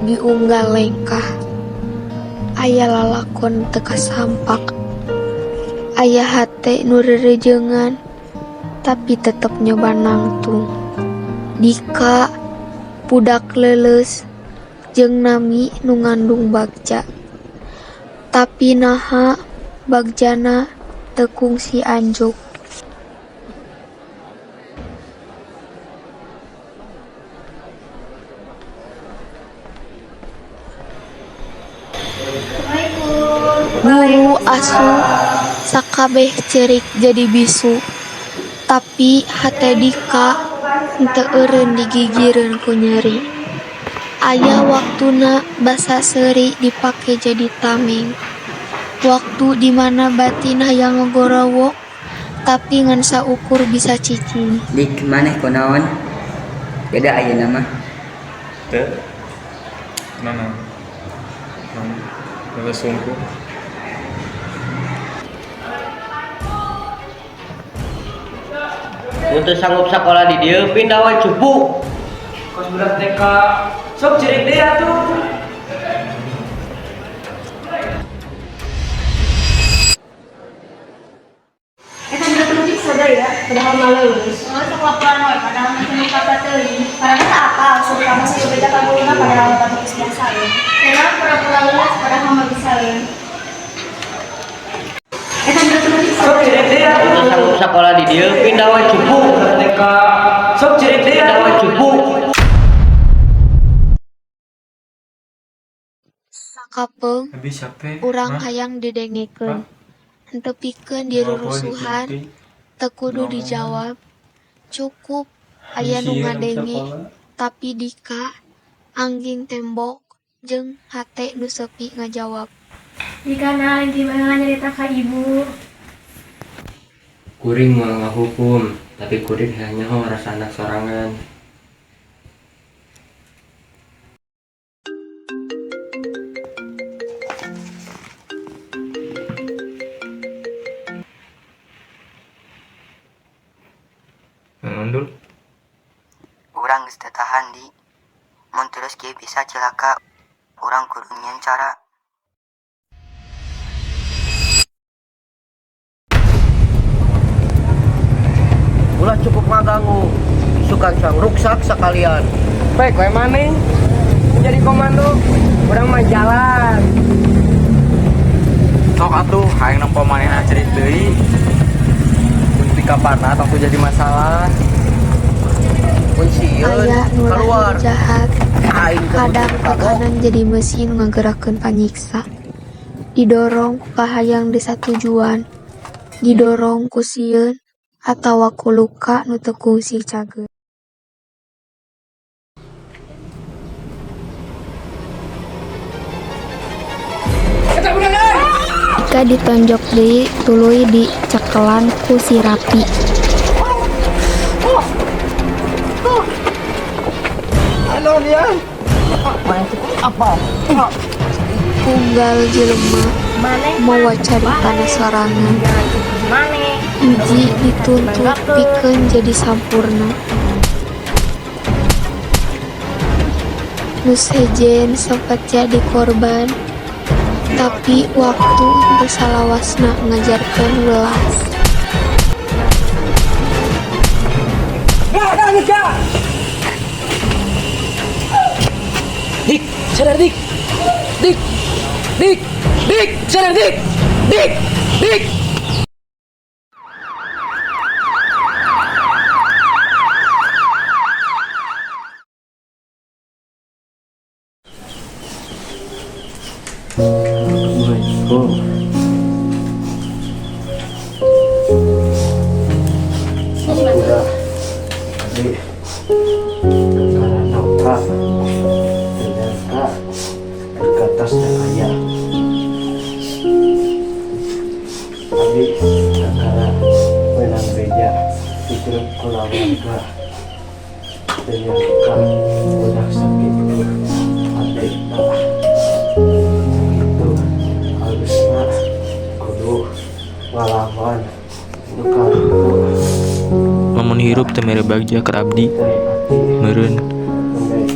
Diunggal lengkah aya lalakon teu kasampak, aya hate nu rerejeungan tapi tetep nyoba nangtung. Dika, budak leuleus jeung nami nu ngandung Bagja. Tapi naha Bagjana teu kungsi anjuk. Guru asu sakabeh ceurik jadi bisu, tapi hate Dika henteu eureun digigireun ku nyeri. Aya waktuna basa seuri dipake jadi tameng, waktu di mana batin hayang ngagorowok tapi ngan saukur bisa cicing. Dik, maneh kunaon? Beda ayeuna mah. Teu. Nanaon? Naon? Leles hungkul. Mun teu sanggup sakola di dieu pindah we cupu. Kos budak TK, sok cerik deui atuh. Eta budak leutik sadaya, padahal mah leuleus. Oh, sok laporan we padahal mah teu muka teuing. Padahal teu apal, sok ka masih beda ka guruna padahal mah geus biasa we. Kenapa pura-pura leuleus padahal mah bisa leun. Eta budak leutik Sok sadaya. cerik deui atuh. Mun teu sanggup sakola di dieu pindah we cupu. Budak TK, sok cerik deui Pindah we atuh. cupu. Sakapeung Abi capek, urang mah. hayang didengekeun, henteu pikeun Moal poe dirurusuhan, dipikir. Teu kudu Diomongan. Dijawab. Cukup aya nu Sieun ngadenge, sakola. Tapi Dika, angging tembok jeung hate nu sepi ngajawab. Dika nah lain ti baheula nyarita ka ibu. Kuring moal ngahukum, tapi kuring hayang nyaho rasa anak sorangan. Naon, Dul? Urang geus teu tahan, Di. Mun terus kieu bisa cilaka. Urang kudu nyieun cara. Ulah cukup ngaganggu. Sugan sang ruksak sakalian. Pek we maneh jadi komando, urang mah jalan. Sok atuh hayang nempo manehna cerik deui. Mun pikaparna tong jadi masalah. Mun sieun Aya nu keluar. lahir jahat, Aing teu kadang butuh kagok. tekanan jadi mesin ngagerakkeun panyiksa. Didorong ku kahayang disatujuan, didorong ku sieun atawa ku luka nu teu kungsi cager. Dika ditonjok deui tuluy dicekelan ku si Rapi. Unggal jelema mawa caritana sorangan. Hiji dituntut pikeun jadi sampurna. Nu sejen sempat jadi korban, tapi waktu teu salawasna ngajarkeun welas. Dik, sadar Dik. Dik. Dik. Dik, sadar Dik. Dik. Dik. Assalamualaikum. Udah di karena nopra ternyata ke atas dan ayah abi kakara menang beja di grup keluarga ternyata udah sakit adik tak itu harusnya kudu ngalaman luka itu. Lamun hirup teu mere bagja ka abdi, meureun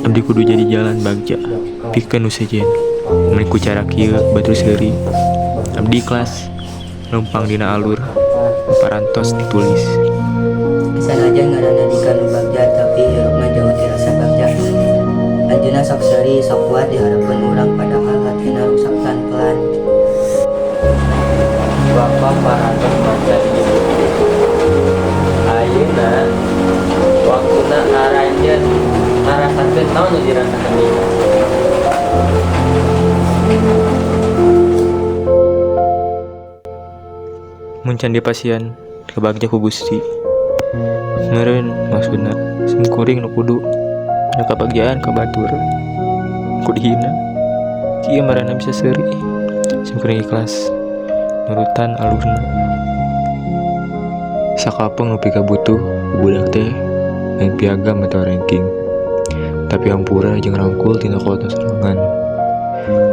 abdi kudu jadi jalan bagja. Luka. Pikeun nu sejen. Mun ku cara kieu batur seuri. Abdi ikhlas leumpang dina alur nu parantos ditulis. Sanajan ngaranna Dika nu bagja, tapi hirupna jauh ti rasa bagja. Anjeunna sok seuri, sok kuat di hareupeun urang, padahal hatina ruksak pelan-pelan. Bapak parantos maca ieu buku. Ayeuna waktuna aranjeun ngarasakeun naon nu dirasakeun Dika. Mun can dipasihan kabagja ku Gusti. Meureun maksudna simkuring nu kudu da kabagjaan ka batur ku dihina. Kieu maranehna bisa seuri. Simkuring ikhlas nurutan alurna. Sakapeung nepi ka butuh ku budak teh lain piagam atawa ranking, tapi hampura jeung rangkul tina kolotna sorangan.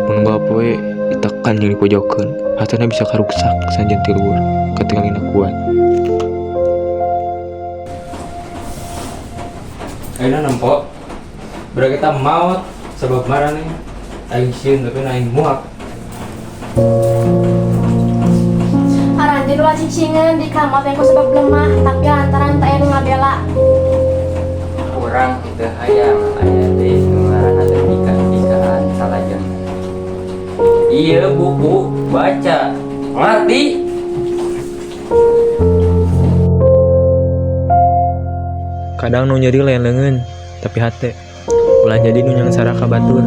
Mun unggal poe ditekan jeung dipojokkeun, hatena bisa karuksak sanajan ti luhur katingalina kuat. Ayeuna nempo budak eta maot sabab maraneh aing sieun tapi aing muak. Aranjeun ulah cicingeun di kamar teh ku sebab lemah, tapi lantaran teu aya nu ngabela. Urang teu hayang aya deui nu ngaranna teh Dika-dikaan salajengna. Ieu buku baca ngarti. Kadang nu nyeri lain leungeun, tapi hate. Ulah jadi nu nyangsara ka batur.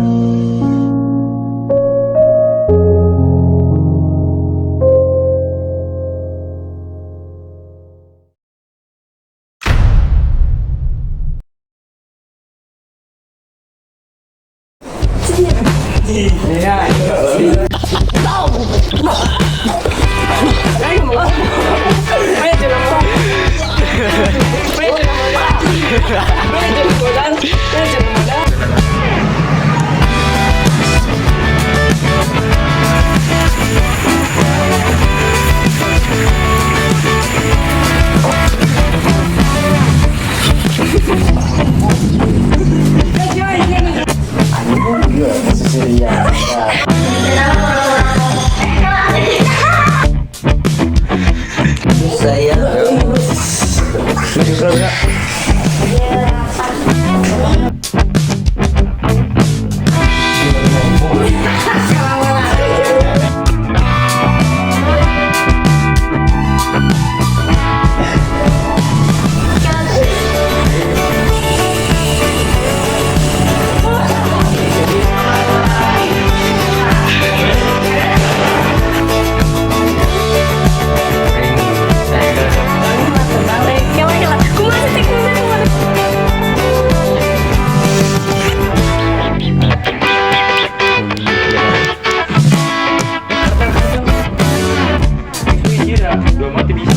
Saya Dua mati bisa.